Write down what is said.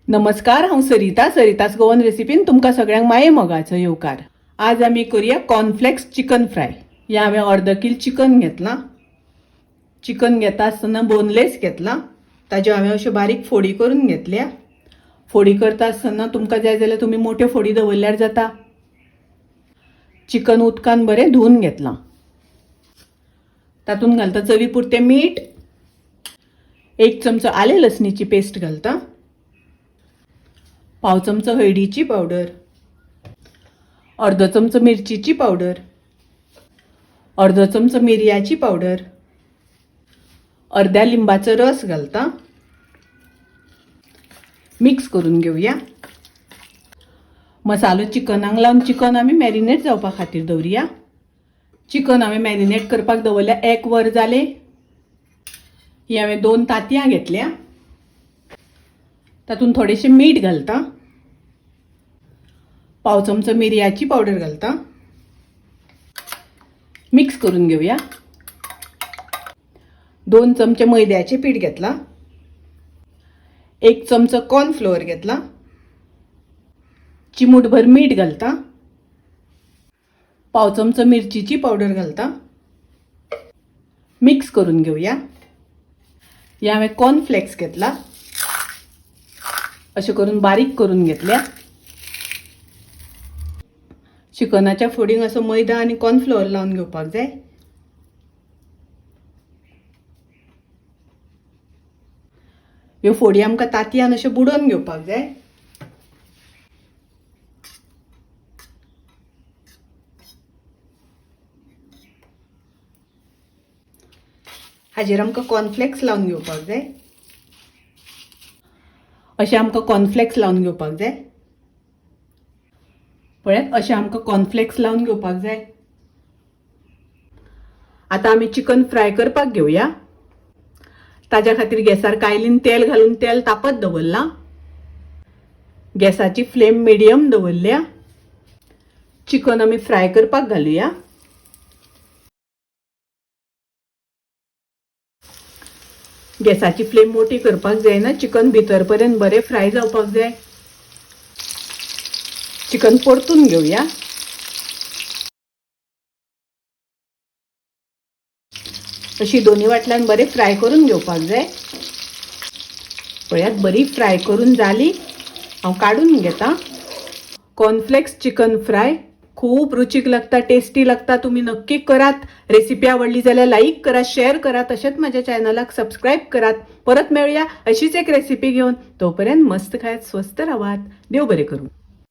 नमस्कार, हांव सरिता. सरितास गोवन रेसिपीन तुमकां सगळ्यांक माये मोगाचो येवकार. आज आमी करूया कॉर्नफ्लेक्स चिकन फ्राय. हें हांवें अर्द कील चिकन घेतलां. चिकन घेता आसतना बोनलेस घेतलां. ताज्यो हांवें अश्यो बारीक फोडी करून घेतल्या. फोडी करता आसतना तुमकां जाय जाल्यार तुमी मोट्यो फोडी दवरल्यार जाता. चिकन उदकान बरें धुवन घेतलां. तातूंत घालता चवी पुरतें मीठ, एक चमचो आलें लसणीची पेस्ट घालता, पाव चमचो हळदीची पावडर, अर्दो चमचो मिरचीची पावडर, अर्दो चमचो मिरयाची पावडर, अर्द्या लिंबाचो रस घालता. मिक्स करून घेवया. मसालो चिकनाक लावन चिकन आमी मॅरिनेट जावपा खातीर दवरुया. चिकन हांवें मॅरिनेट करपाक दवरल्या, एक वर जालें. ही हांवें 2 तांतयां घेतल्या. तातूंत थोडेशें मीठ घालता, पाव चमचो मिरयाची पावडर घालता. मिक्स करून घेवया. 2 चमचे मैद्याचें पीठ घेतलां, 1 चमचो कॉर्नफ्लोअर घेतला, चिमूटभर मीठ घालता, पाव चमचो मिरचीची पावडर घालता. मिक्स करून घेवया. हे हांवें कॉर्नफ्लेक्स घेतला, अशें करून बारीक करून घेतल्या. चिकनाच्या फोडींक असो मैदा आनी कॉर्नफ्लोअर लावन घेवपाक जाय. ह्यो फोडी आमकां तांतयान अश्यो बुडोवन घेवपाक जाय. हाजेर आमकां कॉर्नफ्लेक्स लावन घेवपाक जाय. अशें आमकां कॉर्नफ्लेक्स लावन घेवपाक जाय. पळयात, अशें आमकां कॉर्नफ्लेक्स लावन घेवपाक जाय. आतां आमी चिकन फ्राय करपाक घेवया. ताज्या खातीर गॅसार कायलीन तेल घालून तेल तापत दवरलां. गॅसाची फ्लेम मिडियम दवरल्या. चिकन आमी फ्राय करपाक घालुया. गॅसाची फ्लेम मोठी करपाक जायना, चिकन भितर पर्यंत बरें फ्राय जावपाक जाय. चिकन परतून घेवया. अशी दोन्ही वाटल्यान बरें फ्राय करून घेवपाक जाय. पळयात, बरी फ्राय करून जाली. हांव काडून घेता. कॉर्नफ्लेक्स चिकन फ्राय खूब रुचीक लागता, टेस्टी लागता. तुमी नक्की करात. रेसिपी आवडली जाल्यार लाईक करा, शेअर करा, तशेंच माझ्या चॅनलाक सबस्क्राईब करात. परत मेळूया अशीच एक रेसिपी घेवन. तोपर्यंत मस्त खायात, स्वस्थ रावात. देव बरें करूं.